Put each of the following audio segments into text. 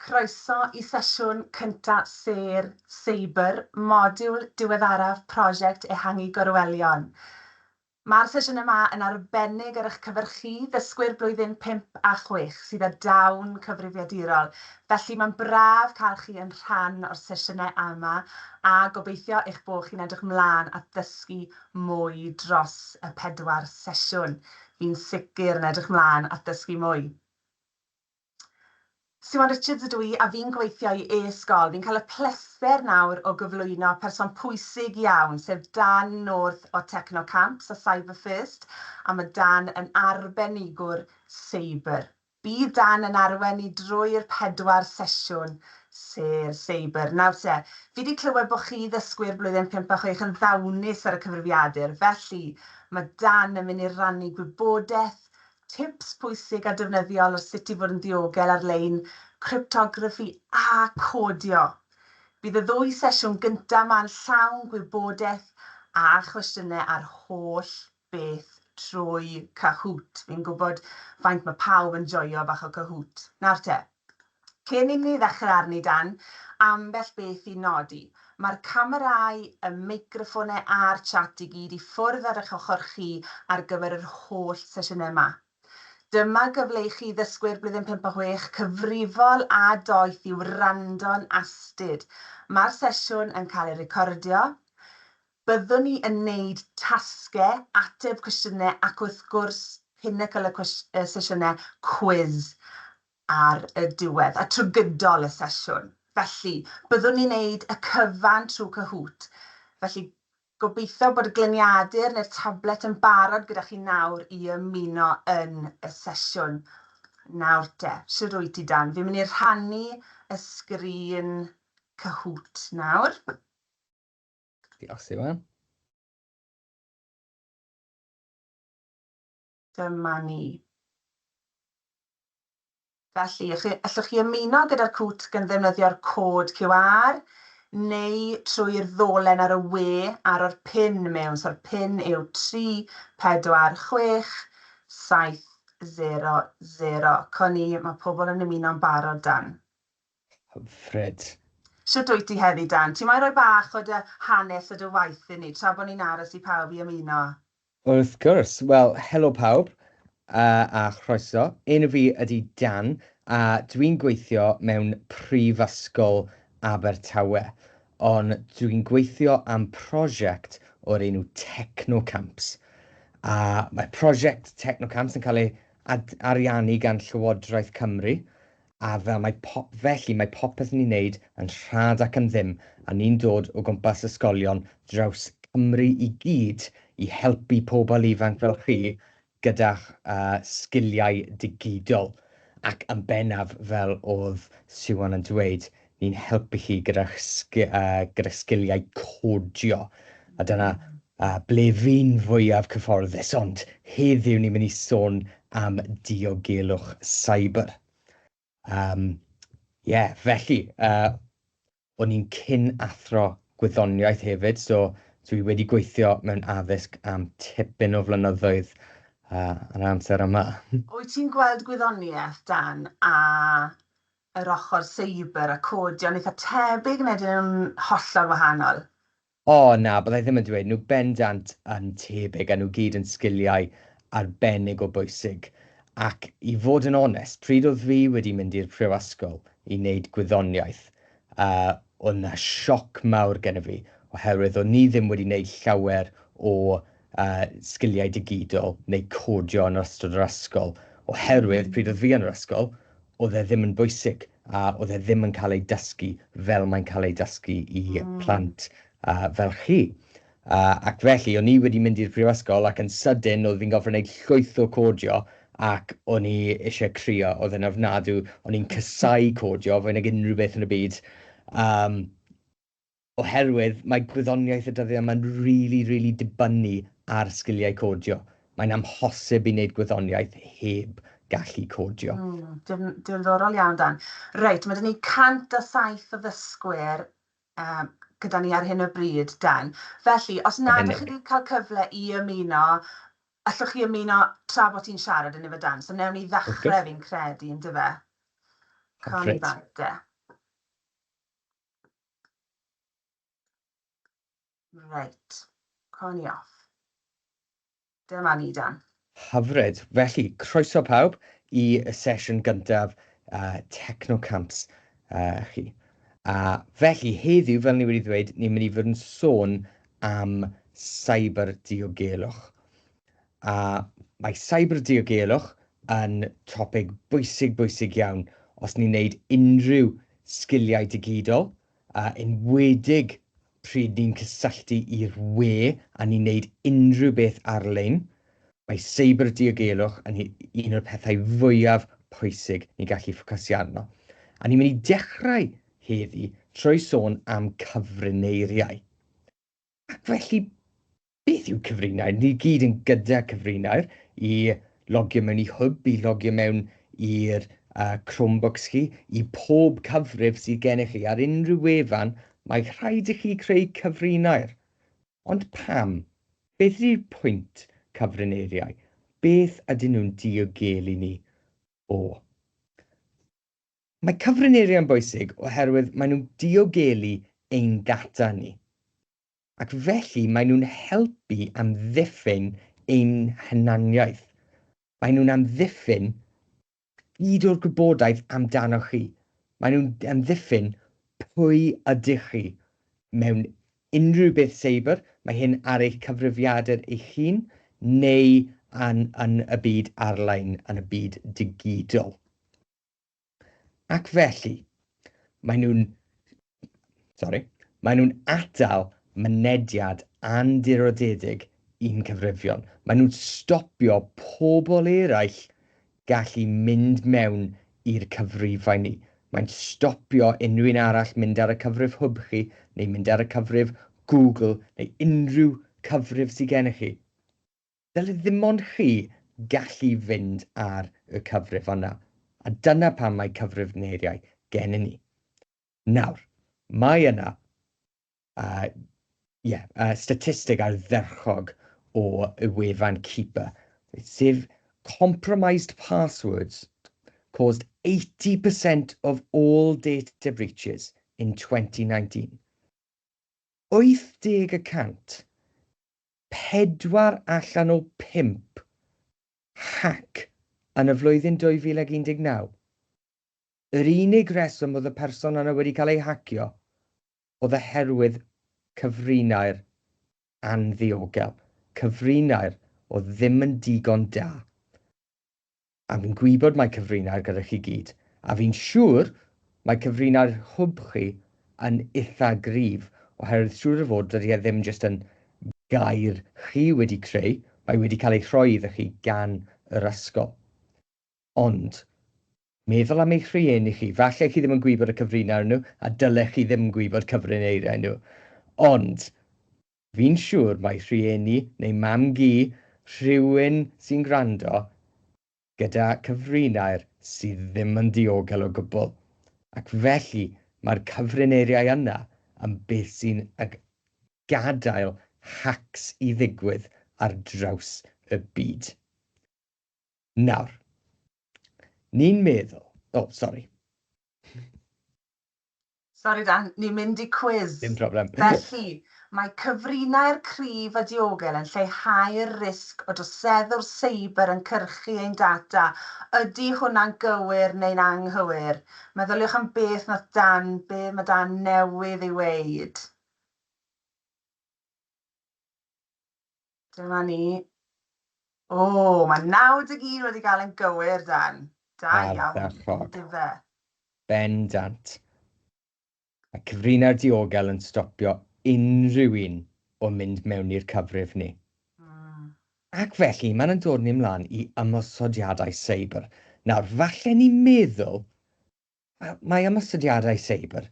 Croeso i sesiwn cynta Sêr Seiber, modiwl diweddaraf prosiect Ehangu Gorwelion. Mae'r sesiwn yma yn arbennig ar eich cyfer chi, ddysgwyr blwyddyn 5 a 6, sydd â dawn cyfrifiadurol. Felly mae'n braf cael chi yn rhan o'r sesiynau yma a gobeithio eich bod chi'n edrych mlaen at ddysgu mwy dros y pedwar sesiwn. Fi'n sicr yn edrych mlaen at ddysgu mwy. Siwan Richards ydw i a fi'n gweithio i e-sgol. Fi'n cael y pleser nawr o gyflwyno person pwysig iawn, sef Dan North o Technocamps a Cyber First, a mae Dan yn arbenigwr seibr. Bydd Dan yn arwain ni drwy'r pedwar sesiwn sêr seibr. Nawr te, fi 'di clywed bod chi ddysgwyr blwyddyn 5 a 6 yn ddawnus ar y cyfrifiadur, felly mae Dan yn mynd i rannu gwybodaeth, tips pwysig a defnyddiol ar sut i fod yn ddiogel ar-lein, cryptograffi a codio. Bydd y ddwy sesiwn gyntaf 'ma'n llawn gwybodaeth a chwestiynau ar holl beth trwy Kahoot. Fi'n gwybod faint mae pawb yn joio bach o Kahoot. Nawr te, cyn i ni ddechrau arni Dan, ambell beth i nodi. Mae'r camerâu, y meicroffonau a'r chat i gyd i ffwrdd ar eich ochr chi ar gyfer yr holl sesiynau yma. Dyma gyfle i chi ddysgwyr blwyddyn 5 a 6, cyfrifol a doeth i wrando'n astud. Mae'r sesiwn yn cael ei recordio. Byddwn ni yn wneud tasgau, ateb cwestiynau ac wrth gwrs, pinnacle y y sesiynau, cwis ar y diwedd a trwy gydol y sesiwn. Felly, byddwn ni'n wneud y cyfan trwy Kahoot. Felly, gobeithio bod y gliniadur neu'r tablet yn barod gyda chi nawr i ymuno yn y sesiwn. Nawr te, shwd wyt ti Dan? Fi'n mynd i rhannu y sgrin Kahoot nawr. Diolch, Siwan. Dyma ni. Felly, allwch chi ymuno gyda'r cwt gan ddefnyddio'r cod QR neu trwy'r ddolen ar y we a roi'r pin mewn. So'r pin yw 3, 4, 6, 7, 0, 0. Co ni, mae pobl yn ymuno'n barod, Dan. Hyfryd. Shwt wyt ti heddi Dan? Ti moyn rhoi bach o dy hanes a dy waith i ni tra bod ni'n aros i pawb i ymuno? Wrth gwrs. Wel, helo pawb a chroeso. Enw fi ydy Dan a dwi'n gweithio mewn Prifysgol Abertawe. Ond dwi'n gweithio am prosiect o'r enw Technocamps. A mae prosiect Technocamps yn cael ei ariannu gan Llywodraeth Cymru A fel mae po- felly mae popeth ni'n wneud yn rhad ac am ddim, a ni'n dod o gwmpas ysgolion draws Cymru i gyd i helpu pobl ifanc fel chi gyda'ch sgiliau digidol. Ac yn bennaf, fel oedd Siwan yn dweud, ni'n helpu chi gyda'ch sgi- gyda'ch sgiliau codio. A dyna ble fi'n fwyaf cyfforddus, ond heddiw ni'n mynd i sôn am diogelwch cyber. Ie, felly, o'n i'n cyn athro gwyddoniaeth hefyd, so dwi wedi gweithio mewn addysg am tipyn o flynyddoedd yn yr amser yma. Wyt ti'n gweld gwyddoniaeth, Dan, a yr ochr seiber a codio yn eitha tebyg neu ydyn nhw'n hollol wahanol? O, na, byddai ddim yn dweud. Nhw bendant yn tebyg a nhw gyd yn sgiliau arbennig o bwysig. Ac i fod yn onest, pryd oedd fi wedi mynd i'r prifysgol i wneud gwyddoniaeth, uh, oedd 'na sioc mawr gennyf fi, oherwydd o'n i ddim wedi wneud llawer o uh, sgiliau digidol neu codio yn ystod yr ysgol, oherwydd pryd oedd fi yn yr ysgol, oedd e ddim yn bwysig a oedd e ddim yn cael ei dysgu fel mae'n cael ei dysgu i plant fel chi. Ac felly, o'n i wedi mynd i'r prifysgol ac yn sydyn oedd fi'n gorfod gwneud llwyth o codio ac o'n i eisiau crio, oedd e'n ofnadw, o'n i'n casáu codio fwy nag unrhyw beth yn y byd. Um, Oherwydd mae gwyddoniaeth y dyddiau yma'n rili, rili dibynnu ar sgiliau codio. Mae'n amhosib i wneud gwyddoniaeth heb gallu codio. Mm, diddorol iawn, Dan. Reit, mae 'da ni 107 o ddysgwyr um, gyda ni ar hyn o bryd, Dan. Felly, os nad ydych chi wedi cael cyfle i ymuno, allwch chi ymuno tra bod ti'n siarad yn efo Dan. So, newn ni ddechrau, fi'n credu, yn dyfe? Con i Hyfryd. bant de. Reit, con i off. Dyma ni, Dan. Hyfryd. Felly, croeso pawb i y sesiwn gyntaf Technocamps chi. A felly, heddiw, fel ni wedi ddweud, ni'n mynd i fod yn sôn am cyber diogelwch. A mae cyber diogelwch yn topig bwysig, bwysig iawn os ni'n neud unrhyw sgiliau digidol, a enwedig pryd ni'n cysylltu i'r we a ni'n neud unrhyw beth ar-lein. Mae cyber diogelwch yn un o'r pethau fwyaf pwysig ni'n gallu ffocysu arno. A ni'n mynd i dechrau heddi trwy sôn am cyfrineiriau. Ac felly, beth yw cyfrinair? Ni gyd yn gyda cyfrinair i logio mewn i Hwb, i logio mewn i'r Chromebooks chi, i pob cyfrif sydd gennych chi ar unrhyw wefan, mae rhaid i chi creu cyfrinair. Ond pam? Beth ydy'r pwynt cyfrineiriau? Beth ydyn nhw'n diogelu ni o? Mae cyfrineiriau'n bwysig oherwydd maen nhw'n diogelu ein data ni. Ac felly maen nhw'n helpu amddiffyn ein hunaniaeth. Maen nhw'n amddiffyn gyd o'r gwybodaeth amdanoch chi. Maen nhw'n amddiffyn pwy ydych chi mewn unrhyw beth seibr, mae hyn ar eich cyfrifiadur eich hun neu yn, yn y byd ar-lein, yn y byd digidol. Ac felly, maen nhw'n, sori, maen nhw'n atal mynediad andirodedig i'n cyfrifion. Maen nhw'n stopio pobl eraill gallu mynd mewn i'r cyfrifau ni. Mae'n stopio unrhyw un arall mynd ar y cyfrif Hwb chi, neu mynd ar y cyfrif Google, neu unrhyw cyfrif sydd gennych chi. Dyle ddim ond chi gallu fynd ar y cyfrif yna. A dyna pam mae cyfrifiadurai gennym ni. Nawr, mae yna yeah, statistig ardderchog o y wefan Keeper, sef compromised passwords caused 80% of all data breaches in 2019. 80%, 4 allan o 5 hac yn y flwyddyn 2019. Yr unig reswm oedd y person yna wedi cael ei hacio oedd oherwydd cyfrinair anddiogel. Cyfrinair oedd ddim yn digon da. A fi'n gwybod mae cyfrinair gyda chi gyd. A fi'n siŵr mae cyfrinair Hwb chi yn eitha gryf, oherwydd siŵr o fod dydy e ddim jyst yn gair chi wedi creu, mae wedi cael ei rhoi iddo chi gan yr ysgol. Ond, meddwl am eich rhieni chi, falle chi ddim yn gwybod y cyfrinair nhw, a dylech chi ddim gwybod cyfrineiriau nhw. Ond, fi'n siŵr mae rhieni neu mam-gu rhywun sy'n gwrando gyda cyfrinair sydd ddim yn diogel o gwbl. Ac felly mae'r cyfrineiriau yna yn beth sy'n gadael hacks i ddigwydd ar draws y byd. Nawr, ni'n meddwl... Oh, sorry. Sori Dan, ni'n mynd i cwis. Dim problem. Felly, mae cyfrinair cryf a diogel yn lleihau'r risg o droseddwr seibr yn cyrchu ein data. Ydy hwnna'n gywir neu'n anghywir? Meddyliwch am beth nath Dan, be mae Dan newydd ei weud. Dyma ni. O, mae 91 wedi cael yn gywir, Dan. Da iawn. Ardderchog. Yndyfe? Bendant. Mae cyfrinair diogel yn stopio unrhyw un o mynd mewn i'r cyfrif ni. Ac felly, mae'n yn dod ni ymlaen i ymosodiadau seibr. Nawr, falle ni'n meddwl, wel, mae ymosodiadau seibr,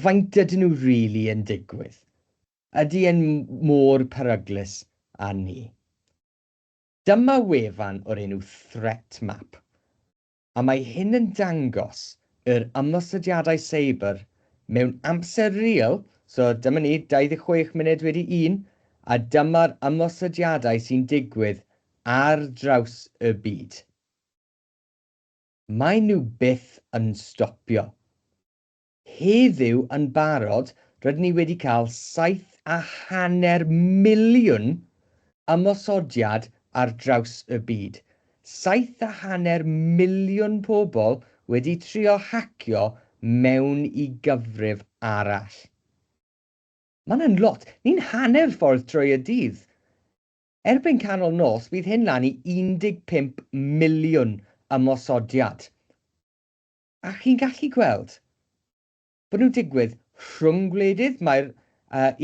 faint ydyn nhw rili yn digwydd? Ydy e'n mor peryglus â ni? Dyma wefan o'r enw Threat Map, a mae hyn yn dangos yr ymosodiadau seibr mewn amser real, so dyma ni, 26 munud wedi 1, a dyma'r ymosodiadau sy'n digwydd ar draws y byd. Maen nhw byth yn stopio. Heddiw yn barod, rydyn ni wedi cael 7.5 miliwn ymosodiad ar draws y byd. 7.5 miliwn pobl wedi trio hacio mewn i gyfrif arall. Mae hwnna'n lot. Ni'n hanner ffordd trwy y dydd. Erbyn canol nos, bydd hyn lan i 15 miliwn ymosodiad. A chi'n gallu gweld bod nhw'n digwydd rhwng gwledydd. Mae'r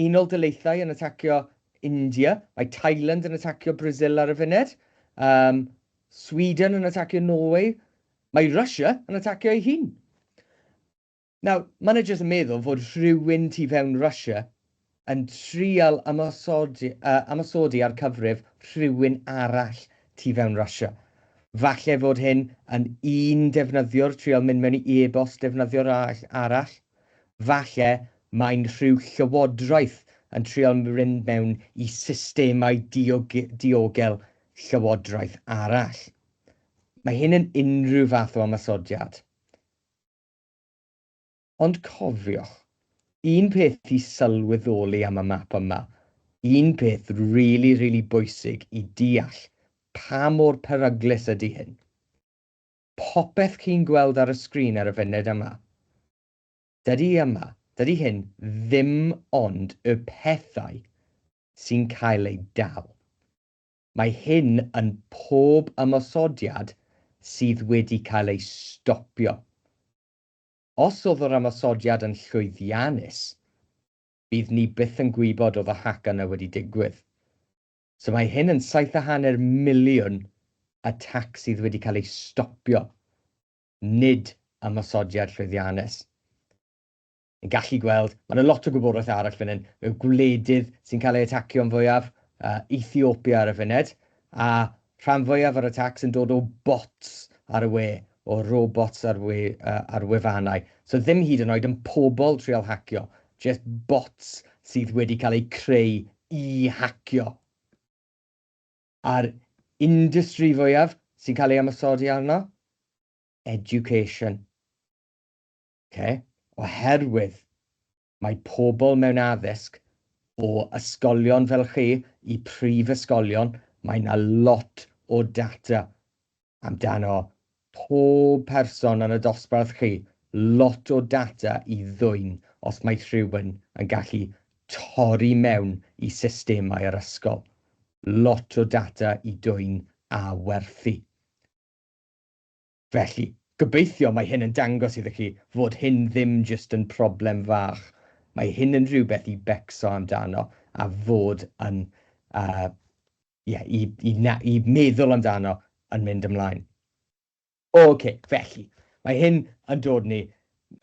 Unol Daleithiau yn atacio India, mae Thailand yn atacio Brazil ar y funud, Sweden yn atacio Norway, mae Russia yn atacio ei hun. Nawr, maen nhw jyst yn meddwl fod rhywun tu fewn Russia yn trial ymosodi, ymosodi ar cyfrif rhywun arall tu fewn Russia. Falle fod hyn yn un defnyddiwr trial mynd mewn i e-bost defnyddiwr arall. Falle mae'n rhyw llywodraeth yn trial mynd mewn i systemau diogel llywodraeth arall. Mae hyn yn unrhyw fath o ymosodiad. Ond cofiwch, un peth i sylweddoli am y map yma, un peth rili, rili bwysig i deall pa mor peryglus ydy hyn. Popeth chi'n gweld ar y sgrin ar y funud yma, dydy yma, dydy hyn ddim ond y pethau sy'n cael eu dal. Mae hyn yn pob ymosodiad sydd wedi cael ei stopio. Os oedd yr ymosodiad yn llwyddiannus, bydd ni byth yn gwybod oedd y hac yna wedi digwydd. So mae hyn yn 7.5 miliwn attack sydd wedi cael ei stopio, nid ymosodiad llwyddiannus. Yn gallu gweld, mae yna lot o gwybodaeth arall fan hyn, mewn gwledydd sy'n cael eu atacio'n fwyaf, Ethiopia ar y funud, a rhan fwyaf o'r attacks yn dod o bots ar y we, o robots ar, we, ar wefannau. So ddim hyd yn oed yn pobl trial hacio, just bots sydd wedi cael eu creu i hacio. A'r industry fwyaf sy'n cael ei ymosodi arno? Education. Okay? Oherwydd mae pobl mewn addysg o ysgolion fel chi i prifysgolion, mae yna lot o data amdano pob person yn y dosbarth chi, lot o data i ddwyn os mae rhywun yn gallu torri mewn i systemau yr ysgol. Lot o data i dwyn a werthu. Felly, gobeithio mae hyn yn dangos iddo chi fod hyn ddim jyst yn problem fach. Mae hyn yn rhywbeth i becso amdano a fod yn, yeah, i, na, i meddwl amdano yn mynd ymlaen. OK, felly, mae hyn yn dod ni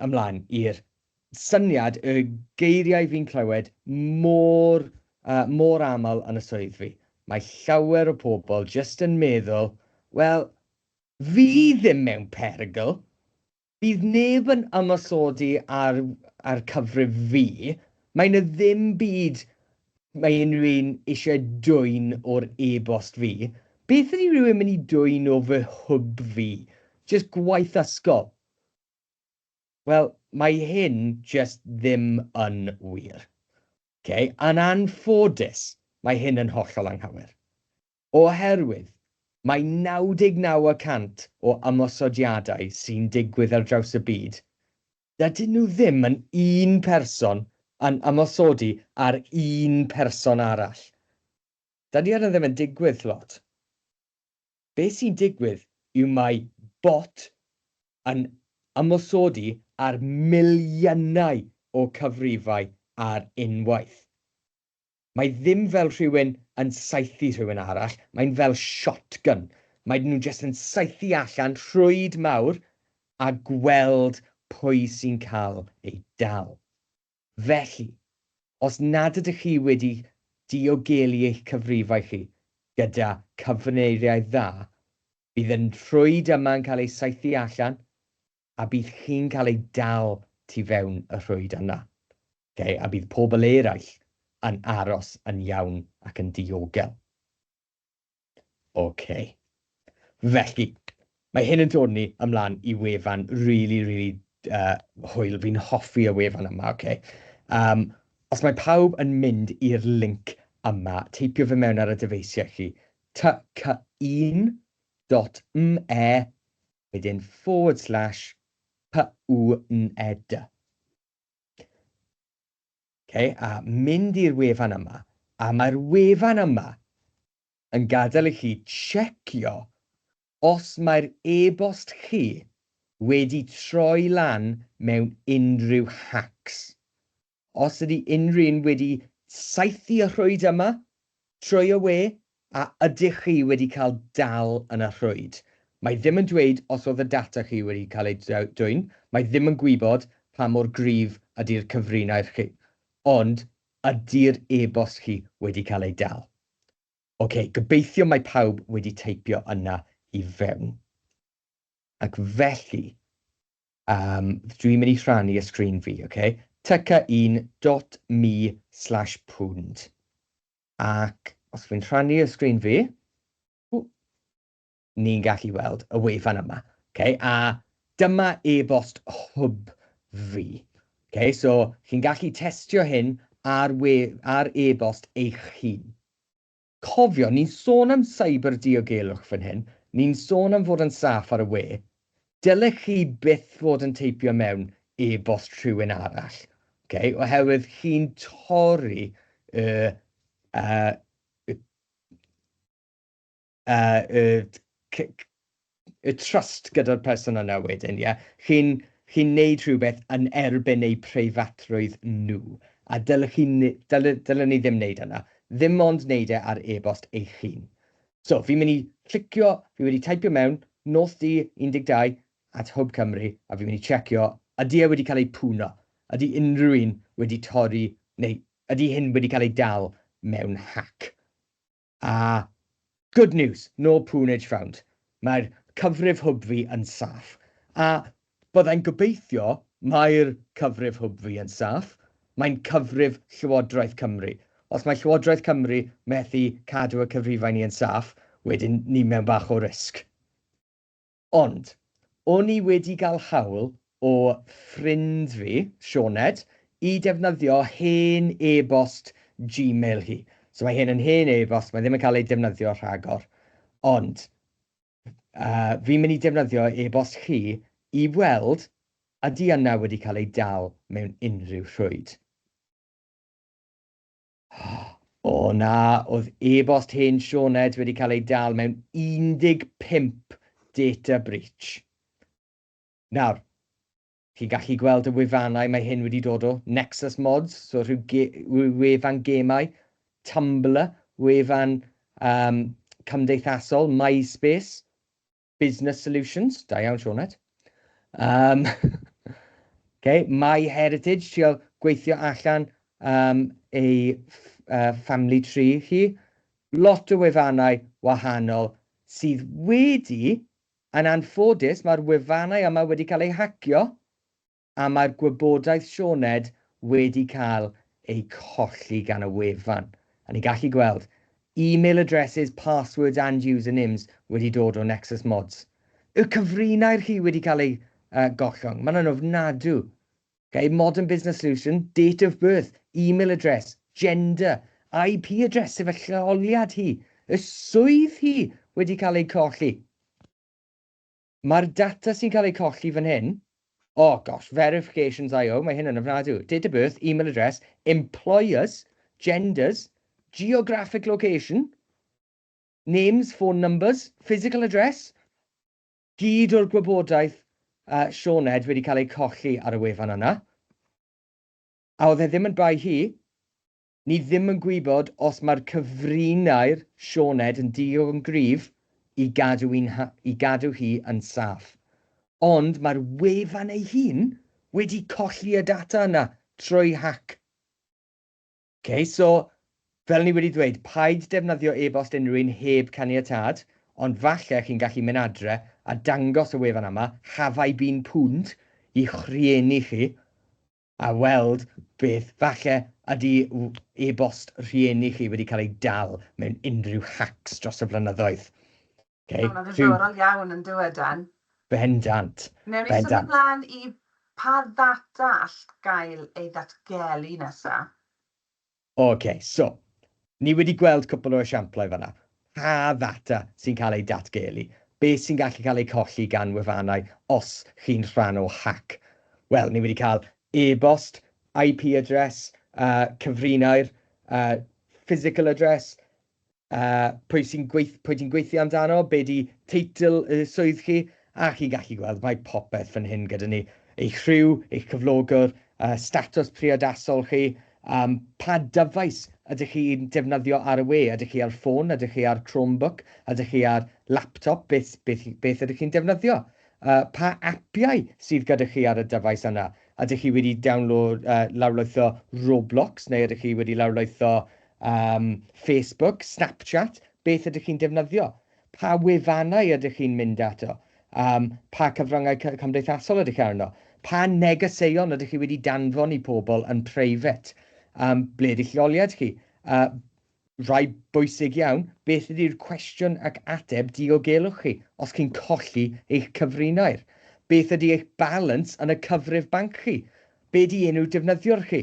ymlaen i'r syniad, y geiriau fi'n clywed mor aml yn y swydd fi. Mae llawer o pobl jyst yn meddwl, "Wel, fi ddim mewn perygl. Bydd neb yn ymosodi ar cyfrif fi. Mae yna ddim byd mae unrhyw un eisiau dwyn o'r e-bost fi. Beth ydy rhywun mynd i dwyn o fy hwb fi? Just gwaith ysgol." Wel, mae hyn just ddim yn wir. Okay? Yn anffodus, mae hyn yn hollol anghywir. Oherwydd mae 99% o ymosodiadau sy'n digwydd ar draws y byd, dydyn nhw ddim yn un person yn ymosodi ar un person arall. Dydy hynny ddim yn digwydd lot. Be sy'n digwydd yw mae bot yn ymosodi ar miliynau o cyfrifau ar unwaith. Mae ddim fel rhywun yn saethu rhywun arall, mae'n fel shotgun. Mae nhw jyst yn saethu allan rhwyd mawr a gweld pwy sy'n cael ei dal. Felly, os nad ydych chi wedi diogelu eich cyfrifau chi gyda cyfrineiriau dda, bydd yn rhwyd yma'n cael ei saethu allan a bydd chi'n cael ei dal tu fewn y rhwyd yna. Okay? A bydd pobl eraill yn aros yn iawn ac yn diogel. OK. Felly, mae Mae hyn yn dod ni ymlaen i wefan really, really hwyl. Fi'n hoffi y wefan yma, okay? Os mae pawb yn mynd i'r link yma, teipio fe mewn ar y dyfeisiau chi, tk1.me, wedyn /pwned. Okay, a mynd i'r wefan yma, a mae'r wefan yma yn gadael i chi checio os mae'r e-bost chi wedi troi lan mewn unrhyw hacks. Os ydy unrhyw un wedi saethu y rhwyd yma trwy y we, a ydych chi wedi cael dal yn y rhwyd. Mae ddim yn dweud os oedd y data chi wedi cael ei dwyn, mae ddim yn gwybod pa mor gryf ydy'r cyfrinair chi, ond ydy'r e-bost chi wedi cael ei dal. Ok, gobeithio mae pawb wedi teipio yna i fewn. Ac felly, dwi'n mynd i rhannu y sgrin fi, ok? tk1.me/pwned. Ac os fi'n rhannu y sgrin fi, ni'n gallu weld y wefan yma. Okay? A dyma e-bost Hwb fi. Okay? So, chi'n gallu testio hyn ar, we, ar e-bost eich hun. Cofio, ni'n sôn am cyber diogelwch fan hyn, ni'n sôn am fod yn saff ar y we. Dylech chi byth fod yn teipio mewn e-bost rhywun arall, okay? Oherwydd chi'n torri y, y y, y trust gyda'r person yna wedyn, ie? Chi'n chi neud rhywbeth yn erbyn eu preifatrwydd nhw. A dylech chi, dyle ni ddim wneud yna. Ddim ond wneud e ar e-bost eich hun. So, fi'n mynd i clicio, fi wedi taipio mewn northd12@hwbcymru, a fi'n mynd i checio, ydy e wedi cael ei pwno? Ydy unrhyw un wedi torri, neu ydy hyn wedi cael ei dal mewn hack? A good news, no pwnage found. Mae'r cyfrif Hwb fi yn saff. A byddai'n gobeithio mae'r cyfrif Hwb fi yn saff. Mae'n cyfrif Llywodraeth Cymru. Os mae Llywodraeth Cymru methu cadw y cyfrifau ni yn saff, wedyn ni mewn bach o risg. Ond, o'n i wedi cael hawl o ffrind fi, Sioned, i defnyddio hen e-bost Gmail hi. So mae hyn yn hen e-bost, mae ddim yn cael ei defnyddio rhagor. Ond, fi'n mynd i defnyddio e-bost chi i weld ydy yna wedi cael ei dal mewn unrhyw rhwyd. O na, oedd e-bost hen Sioned wedi cael ei dal mewn 15 data breach. Nawr, chi'n gallu gweld y wefannau mae hyn wedi dod o. Nexus Mods, so rhyw ge wefan gemau. Tumblr, wefan cymdeithasol. MySpace, Business Solutions, da iawn Sioned. Okay, MyHeritage, trio gweithio allan ei family tree hi. Lot o wefannau wahanol sydd wedi, yn anffodus, mae'r wefannau yma wedi cael eu hacio a mae'r gwybodaeth Sioned wedi cael ei colli gan y wefan. A ni'n gallu gweld email addresses, passwords and usernames wedi dod o Nexus Mods. Y cyfrinair chi wedi cael ei gollwng. Mae'n ofnadw. Okay, Modern Business Solution, date of birth, email address, gender, IP address, sef y lleoliad hi, y swydd hi wedi cael ei colli. Mae'r data sy'n cael ei colli fan hyn, oh gosh, verifications.io, mae hyn yn ofnadw. Date of birth, email address, employers, genders, geographic location, names, phone numbers, physical address, gyd o'r gwybodaeth Sioned wedi cael ei colli ar y wefan yna. A oedd e ddim yn bai hi, ni ddim yn gwybod os mae'r cyfrinair Sioned yn digon gryf i gadw hi yn saff. Ond mae'r wefan ei hun wedi colli y data yna trwy hack. Okay, so, fel ni wedi dweud, paid defnyddio e-bost unrhyw un heb caniatâd, ond falle chi'n gallu mynd adre a dangos y wefan yma, "Have I been pwned", i'ch rhieni chi, a weld beth falle ydy e-bost rhieni chi wedi cael ei dal mewn unrhyw hacks dros y blynyddoedd. Okay? Hwnna'n ddiddorol iawn yn dywed, Dan. Bendant. Newn ni symud mlaen i pa ddata all gael ei ddatgelu nesa? OK, so, ni wedi gweld cwpl o esiamplau fanna. Pa ddata sy'n cael ei datgelu? Beth sy'n gallu cael ei colli gan wefannau os chi'n rhan o hac? Wel, ni wedi cael e-bost, IP address, cyfrinair, physical address, pwy ti'n gweithio amdano, be di teitl y swydd chi, a chi'n gallu gweld mae popeth fan hyn gyda ni. Eich rhyw, eich cyflogwr, statws priodasol chi, pa dyfais ydych chi'n defnyddio ar y we? Ydych chi ar ffôn? Ydych chi ar Chromebook? Ydych chi ar laptop? Beth ydych chi'n defnyddio? Pa apiau sydd gyda chi ar y dyfais yna? Ydych chi wedi lawrlwytho Roblox neu ydych chi wedi lawrlwytho Facebook, Snapchat? Beth ydych chi'n defnyddio? Pa wefannau ydych chi'n mynd ato? Pa cyfryngau cymdeithasol ydych chi arno? Pa negeseuon ydych chi wedi danfon i pobl yn private? Ble ydych lleoliad chi? Rai bwysig iawn, beth ydy'r cwestiwn ac ateb diogelwch chi os chi'n colli eich cyfrinair? Beth ydy eich balance yn y cyfrif banc chi? Be di enw defnyddiwr chi?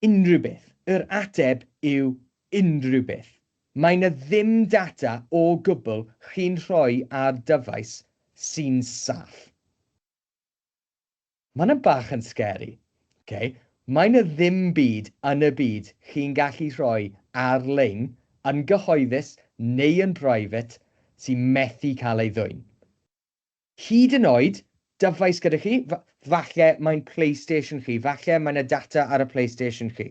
Unrhyw beth. Yr ateb yw unrhyw beth. Mae 'na ddim data o gwbl chi'n rhoi ar dyfais sy'n saff. Mae hwnna bach yn scary. Okay? Mae 'na ddim byd yn y byd chi'n gallu rhoi ar-lein, yn gyhoeddus neu yn private, sy'n methu cael ei ddwyn. Hyd yn oed, dyfais gyda chi, falle mae'n PlayStation chi, falle mae 'na data ar y PlayStation chi.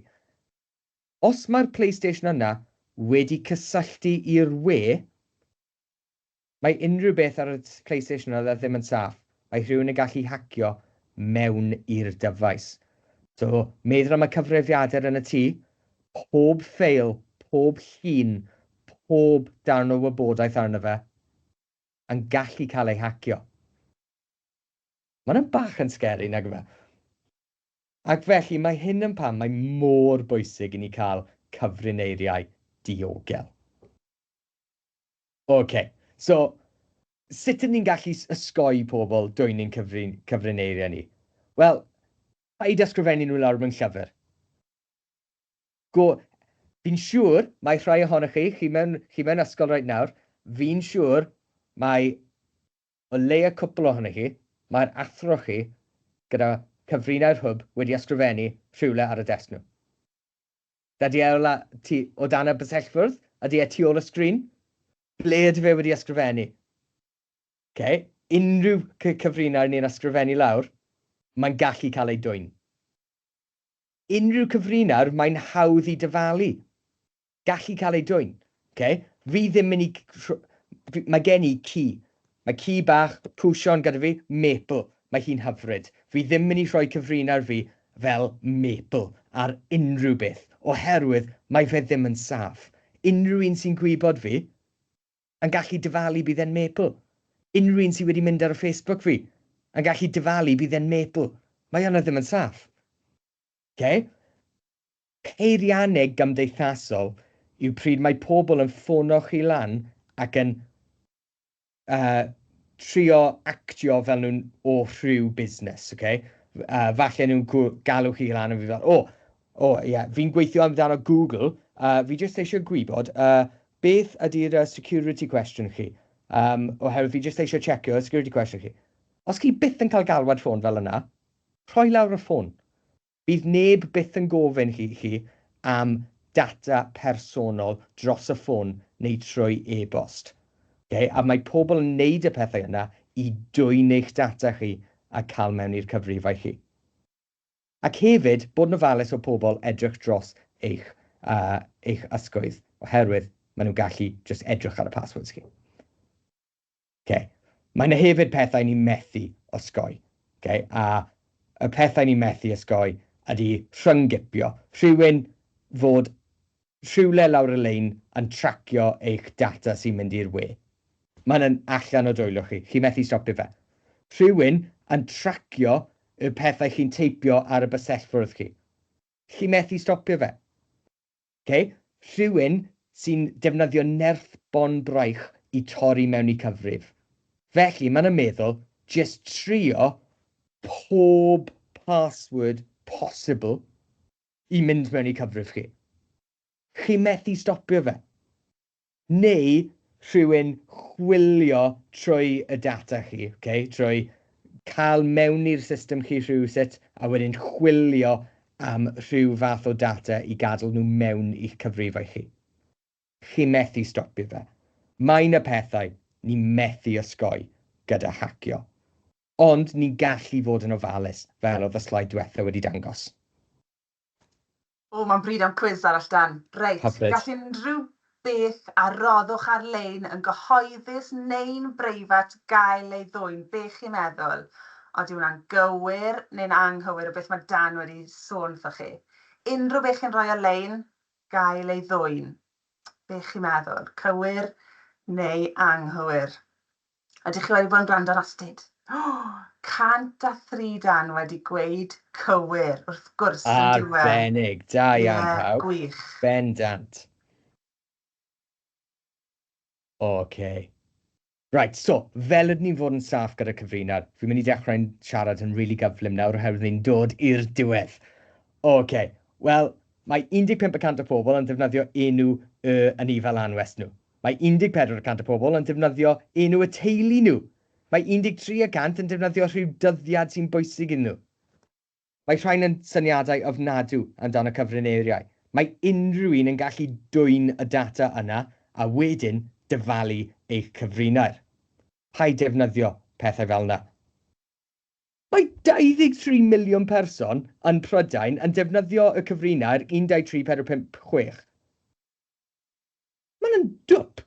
Os mae'r PlayStation yna wedi cysylltu i'r we, mae unrhyw beth ar y PlayStation yna ddim yn saff. Mae rhywun yn gallu hacio mewn i'r dyfais. So, meddwl am y cyfrifiadur yn y tŷ, pob ffeil, pob llun, pob darn o wybodaeth arno fe, yn gallu cael ei hacio. Mae hwnna'n bach yn scary, nag yw e? Ac felly mae hyn yn pam mae mor bwysig i ni cael cyfrineiriau diogel. OK, so sut ydyn ni'n gallu osgoi pobl dwyn ein cyfrineiriau ni? Wel, paid ysgrifennu nhw lawr mewn llyfr. Go, fi'n siŵr mae rhai ohonoch chi, chi mewn ysgol reit nawr, fi'n siŵr mae o leia cwpl ohonoch chi, mae'r athro chi gyda cyfrinair Hwb wedi ysgrifennu rhywle ar y desg nhw. Ydy e o dan y bysellfwrdd? Ydy e tu ôl y sgrin? Ble ydy fe wedi ysgrifennu? Okay? Unrhyw cyfrinair ni'n ysgrifennu lawr, mae'n gallu cael ei dwyn. Unrhyw cyfrinair mae'n hawdd i dyfalu. Gallu cael ei dwyn. Okay? Fi ddim mynd i. Mae gen i ci. Mae ci bach, Pwsion gyda fi, Maple. Mae hi'n hyfryd. Fi ddim mynd i rhoi cyfrinair fi fel Maple ar unrhyw beth, oherwydd mae fe ddim yn saff. Unrhyw un sy'n gwybod fi yn gallu dyfalu bydd e'n Maple. Unrhyw un sydd wedi mynd ar y Facebook fi yn gallu dyfalu bydd e'n Maple. Mae hwnna ddim yn saff. Okay? Peirianneg gymdeithasol yw pryd mae pobl yn ffono chi lan ac yn trio actio fel nhw'n o rhyw busnes. Okay? Falle nhw'n galw chi lan a fi fel, "O, oh, ie, yeah, fi'n gweithio amdano Google, fi jyst eisiau gwybod, beth ydy'r security question chi? Oherwydd fi jyst eisiau checio security question chi." Os chi byth yn cael galwad ffôn fel yna, rhoi lawr y ffôn. Bydd neb byth yn gofyn chi am data personol dros y ffôn neu trwy e-bost. Okay? A mae pobl yn neud y pethau yna i dwyn eich data chi a cael mewn i'r cyfrifau chi. Ac hefyd, bod yn ofalus o pobl edrych dros eich ysgwydd, oherwydd maen nhw'n gallu just edrych ar y passwords chi. Okay. Mae yna hefyd pethau ni'n methu osgoi. Okay? A y pethau ni'n methu osgoi ydy rhyngipio. Rhywun fod rhywle lawr y lein yn tracio eich data sy'n mynd i'r we. Mae'n allan o dwylo chi. Chi methu stopio fe. Rhywun yn tracio y pethau chi'n teipio ar y bysellfwrdd chi. Chi methu stopio fe. Okay? Rhywun sy'n defnyddio nerth bon braich. i torri mewn i cyfrif. Felly, maen nhw'n meddwl, jyst trio pob password posibl i mynd mewn i cyfrif chi. Chi methu stopio fe. Neu rhywun chwilio trwy y data chi, okay? Trwy cael mewn i'r system chi rhywsut a wedyn chwilio am rhyw fath o data i gadael nhw mewn i'ch cyfrifau chi. Chi methu stopio fe. Mae yna pethau ni methu osgoi gyda hacio. Ond ni'n gallu fod yn ofalus, fel oedd y sleid diwetha wedi dangos. O, mae'n bryd am cwis arall, Dan. Reit, Hyfryd. Gall unrhyw beth a roddwch ar-lein yn gyhoeddus neu'n breifat gael ei ddwyn? Be chi'n meddwl? Odi hwnna'n gywir neu'n anghywir o beth mae Dan wedi sôn wrthoch chi? Unrhyw beth chi'n rhoi ar-lein gael ei ddwyn. Be chi'n meddwl? Cywir neu anghywir? Ydych chi wedi bod yn gwrando'n astud? 103 Dan wedi gweud cywir, wrth gwrs, yn diwedd. Arbennig, da iawn pawb. Gwych. Bendant. OK. Right, so, fel ydyn ni'n fod yn saff gyda cyfrinair, fi'n mynd i dechrau'n siarad yn rili gyflym nawr oherwydd ni'n dod i'r diwedd. OK, wel, mae 15% o pobl yn defnyddio enw y anifail anwes nhw. Mae 14 y cant o pobl yn defnyddio enw y teulu nhw. Mae 13 y cant yn defnyddio rhyw dyddiad sy'n bwysig iddyn nhw. Mae rhain yn syniadau ofnadw amdano cyfrineiriau. Mae unrhyw un yn gallu dwyn y data yna a wedyn dyfalu eich cyfrinair. Paid defnyddio pethau fel yna. Mae 23 miliwn person yn Prydain yn defnyddio y cyfrinair 1, 2, 3, 4, 5, 6. Mae'n yn dwp.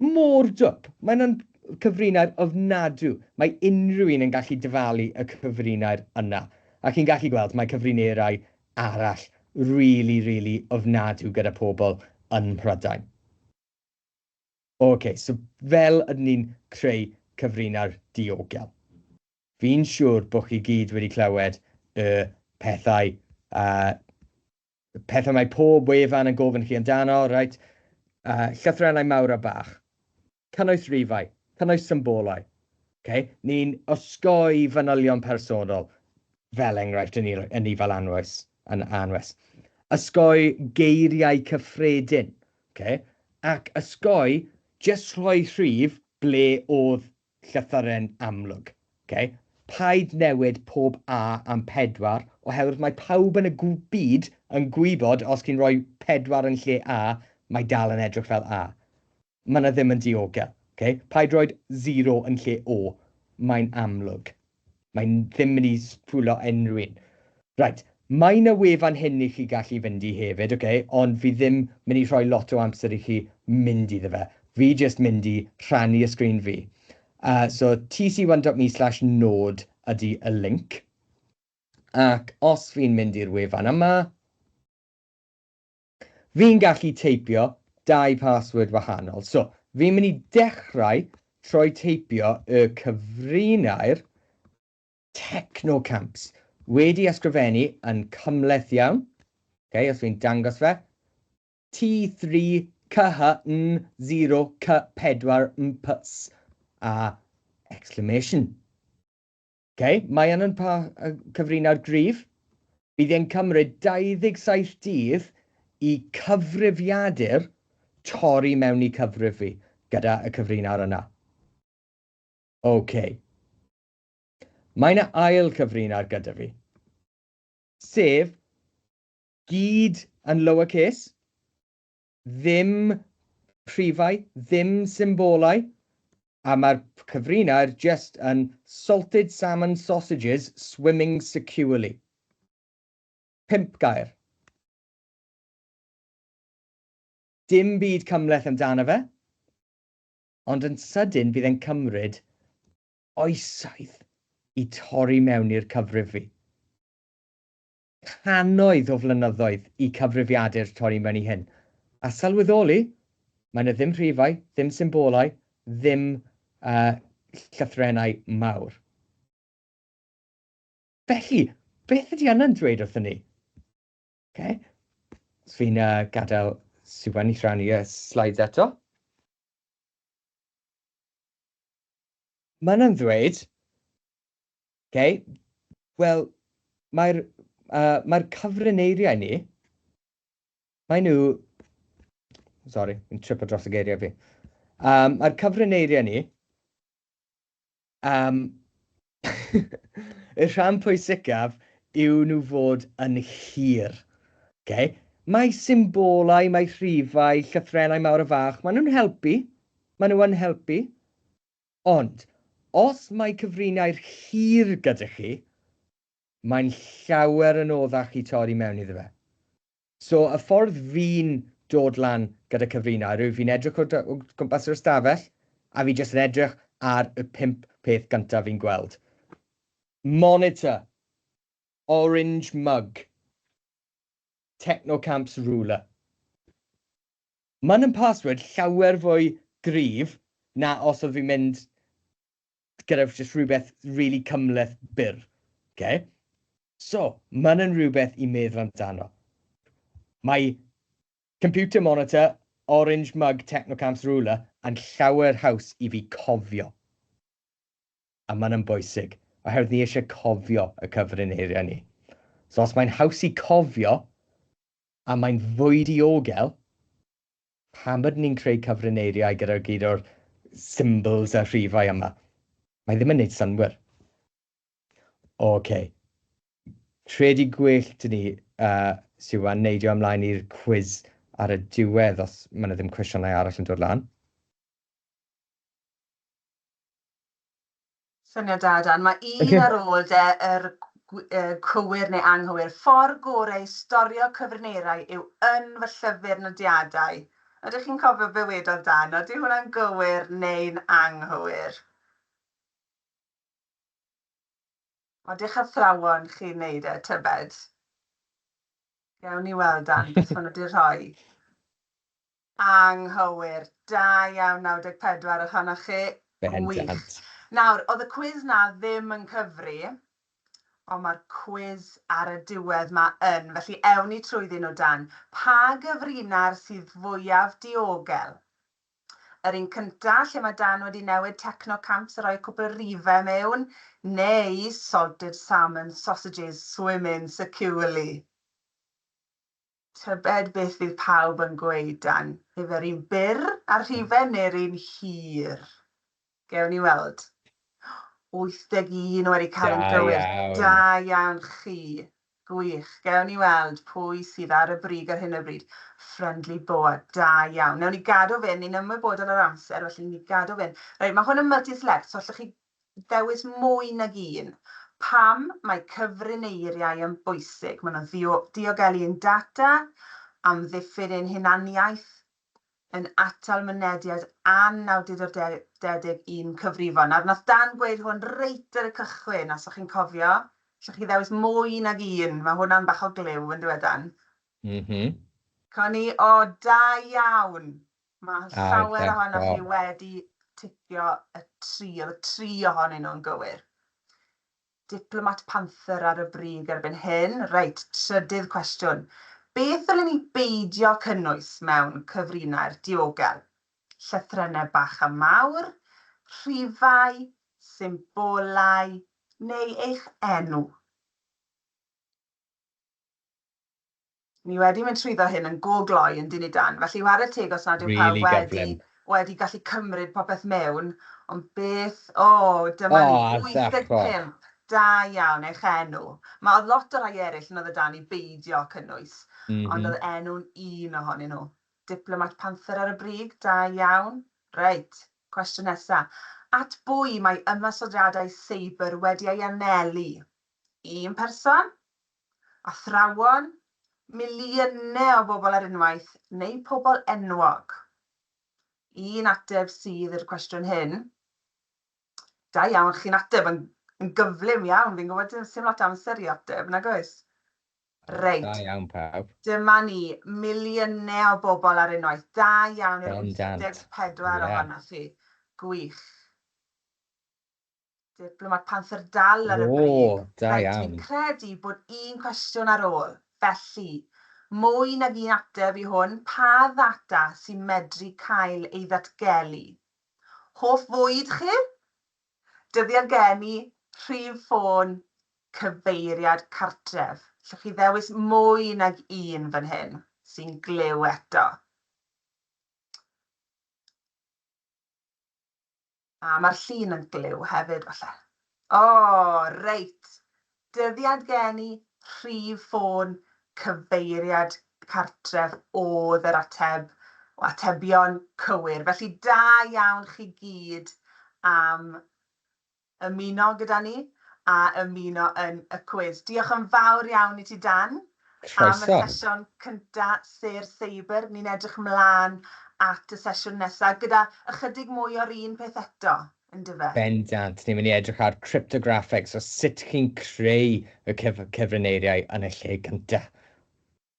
Mor dwp. Mae'n yn cyfrinair ofnadw. Mae unrhyw un yn gallu dyfalu y cyfrinair yna. A chi'n gallu gweld mae cyfrineirau arall really, really ofnadw gyda pobl yn Mhrydain. OK, so fel ydyn ni'n creu cyfrinair diogel? Fi'n siŵr bod chi gyd wedi clywed y pethau pethau mae pob wefan yn gofyn chi amdano, reit? Llythrennau mawr a bach. Cynnwys rhifau, cynnwys symbolau. Okay? Ni'n osgoi fanylion personol, fel enghraifft yn, yn fel anwes, yn anwes. Osgoi geiriau cyffredin, okay? Ac osgoi jyst rhoi rhif ble oedd llythyren amlwg. Okay? Paid newid pob A am 4, oherwydd mae pawb yn y byd yn gwybod os chi'n rhoi 4 yn lle A, mae dal yn edrych fel A. Mae yna ddim yn diogel. Okay? Paid rhoi 0 yn lle O. Mae'n amlwg. Mae'n ddim mynd i twyllo unrhyw un. Right, mae yna wefan hyn i chi gallu fynd i hefyd, okay? Ond fi ddim mynd i rhoi lot o amser i chi mynd iddo fe. Fi jyst mynd i rhannu y sgrin fi. So tc1.me/node ydy y link. Ac os fi'n mynd i'r wefan yma, fi'n gallu teipio dau password wahanol. So, fi'n mynd i dechrau trwy teipio y cyfrinair Technocamps. Wedi ysgrifennu yn cymhleth iawn. Okay, os fi'n dangos fe. T3 C H N 0 C 4 M P S a exclamation. Okay, mae yna'n pa cyfrinair gryf. Bydd e'n cymryd 27 dydd i cyfrifiadur torri mewn i cyfrif fi gyda y cyfrinair yna. OK. Mae yna ail cyfrinair gyda fi, sef gyd yn lowercase, ddim rhifau, ddim symbolau, a mae'r cyfrinair just yn salted salmon sausages swimming securely. 5 gair. Dim byd cymhleth amdano fe, ond yn sydyn bydd e'n cymryd oesoedd i torri mewn i'r cyfrif fi. Cannoedd o flynyddoedd i cyfrifiadur torri mewn i hyn. A sylweddoli, mae yna ddim rhifau, ddim symbolau, ddim llythrennau mawr. Felly, beth ydy yna'n dweud wrthyn ni? Okay. Os fi'n gadael Siwan i rhannu y slides eto. Mae hwnna'n ddweud, okay, wel, mae'r mae cyfrineiriau ni, mae nhw... Sorry, fi'n tripo dros y geiriau fi. Mae'r cyfrineiriau ni, y rhan pwysicaf yw nhw fod yn hir. Okay? Mae symbolau, mae rhifau, llythrennau mawr a fach, maen nhw'n helpu. Maen nhw yn helpu. Ond, os mae cyfrinair hir gyda chi, mae'n llawer anoddach i torri mewn iddo fe. So, y ffordd fi'n dod lan gyda cyfrinair yw fi'n edrych o gwmpas yr ystafell a fi jyst yn edrych ar y 5 peth gyntaf fi'n gweld. Monitor, orange mug, Technocamps ruler. Mae'n yn password llawer fwy gryf na os oedd fi'n mynd gyda jyst rhywbeth really cymhleth byr. Okay? So, mae'n yn rhywbeth i meddwl amdano. Mae computer monitor, orange mug, Technocamps ruler yn llawer haws i fi cofio. A mae'n yn bwysig, oherwydd ni eisiau cofio y cyfrineiriau ni. So os mae'n haws i cofio, a mae'n fwy diogel, pam ydyn ni'n creu cyfrineiriau gyda'r gyd o'r symbols a rhifau yma? Mae ddim yn neud synnwyr. OK. Credu gwell dyn ni, Siwan, neidio ymlaen i'r cwis ar y diwedd os mae yna ddim cwestiynau arall yn dod lan. Syniad da, Dan. Mae un ar ôl de, yr cywir neu anghywir. Ffordd gorau i storio cyfrineirau yw yn fy llyfr nodiadau. Ydych chi'n cofio be wedodd Dan? Ydy hwnna'n gywir neu'n anghywir? Ydych athrawon chi'n neud e, tybed? Gewn ni weld, Dan, beth maen nhw wedi rhoi. Anghywir. Da iawn, 94 ohonoch chi. Gwych. Bendant. Nawr, oedd y cwis 'na ddim yn cyfri, ond mae'r cwis ar y diwedd 'ma yn, felly ewn ni trwyddyn nhw, Dan. Pa gyfrinair sydd fwyaf diogel? Yr un cynta, lle mae Dan wedi newid Technocamps a rhoi cwpl o rifau mewn, neu Salted Salmon Sausages Swimming Securely? Tybed beth fydd pawb yn gweud, Dan? Ife'r un byr a'r rhifau neu'r un hir? Gewn ni weld. 81 wedi cael yn Da gywir. iawn. Da iawn chi. Gwych. Gewn ni weld pwy sydd ar y brig ar hyn o bryd. Friendly Boa. Da iawn. Newn ni gadw fynd. Ni'n ymwybodol o'r amser, felly ni gadw fynd. Reit, mae hwn yn multi-select, so allwch chi ddewis mwy nag un. Pam mae cyfrineiriau yn bwysig? Maen nhw'n diogelu ein data, amddiffyn ein hunaniaeth, yn atal mynediad anawdurdodedig i'n cyfrifon. Nawr, nath Dan gweud hwn reit ar y cychwyn, os o'ch chi'n cofio. Allwch chi ddewis mwy nag un. Mae hwnna'n bach o gliw, yn dyw e, Dan? Mhm. Connie, o, da iawn! Mae llawer ohonoch chi wedi ticio y tri, oedd y tri ohonyn nhw'n gywir. Diplomat Panther ar y brig erbyn hyn. Reit, trydydd cwestiwn. Beth ddylen ni beidio cynnwys mewn cyfrinair diogel? Llythrennau bach a mawr, rhifau, symbolau neu eich enw? Ni wedi mynd trwyddo hyn yn go gloi yn dyn ni Dan, felly whare teg os nad yw pawb Really wedi, gyflym. wedi gallu cymryd popeth mewn, ond beth, o, dyma O, ni, ardderchog. 85, da iawn, eich enw. Mae oedd lot o rai eraill yn oedd y Dan i beidio cynnwys, ond oedd enw'n un ohonyn nhw. Diplomat Panther ar y brig, da iawn. Reit, cwestiwn nesa. At bwy mae ymosodiadau seibr wedi ei anelu? Un person? Athrawon, miliynau o bobl ar unwaith, neu pobl enwog? Un ateb sydd i'r cwestiwn hyn. Da iawn, chi'n ateb yn, yn gyflym iawn. Fi'n gwybod dim lot o amser i ateb, nag oes? Reit. Da iawn pawb. Dyma ni, miliynau o bobl ar unwaith. Da iawn i'r Bendant. 84 ohonoch chi. Gwych. Diplomat Panther dal ar y brig. O, da Reit, fi'n iawn. credu bod un cwestiwn ar ôl. Felly, mwy nag un ateb i hwn, pa ddata sy'n medru cael ei ddatgelu? Hoff fwyd chi? Dyddiad geni, rhif ffôn, cyfeiriad cartref. Allwch chi ddewis mwy nag un fan hyn, sy'n gliw eto. A mae'r llun yn gliw hefyd, falle. O, reit. Dyddiad geni, rhif ffôn, cyfeiriad cartref oedd yr ateb, o atebion cywir. Felly da iawn chi gyd am ymuno gyda ni a ymuno yn y cwis. Diolch yn fawr iawn i ti Dan am y Croeso. sesiwn cynta Sêr Seibr. Ni'n edrych mlaen at y sesiwn nesaf gyda ychydig mwy o'r un peth eto, yndyfe? Bendant, ni'n mynd i edrych ar cryptograffeg, so sut chi'n creu y cyfrineiriau yn y lle cynta.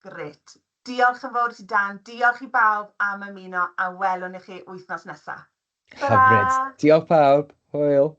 Grêt. Diolch yn fawr i ti Dan, diolch i bawb am ymuno a welwn i chi wythnos nesa. Hyfryd. Ta-ra! Diolch pawb, hwyl.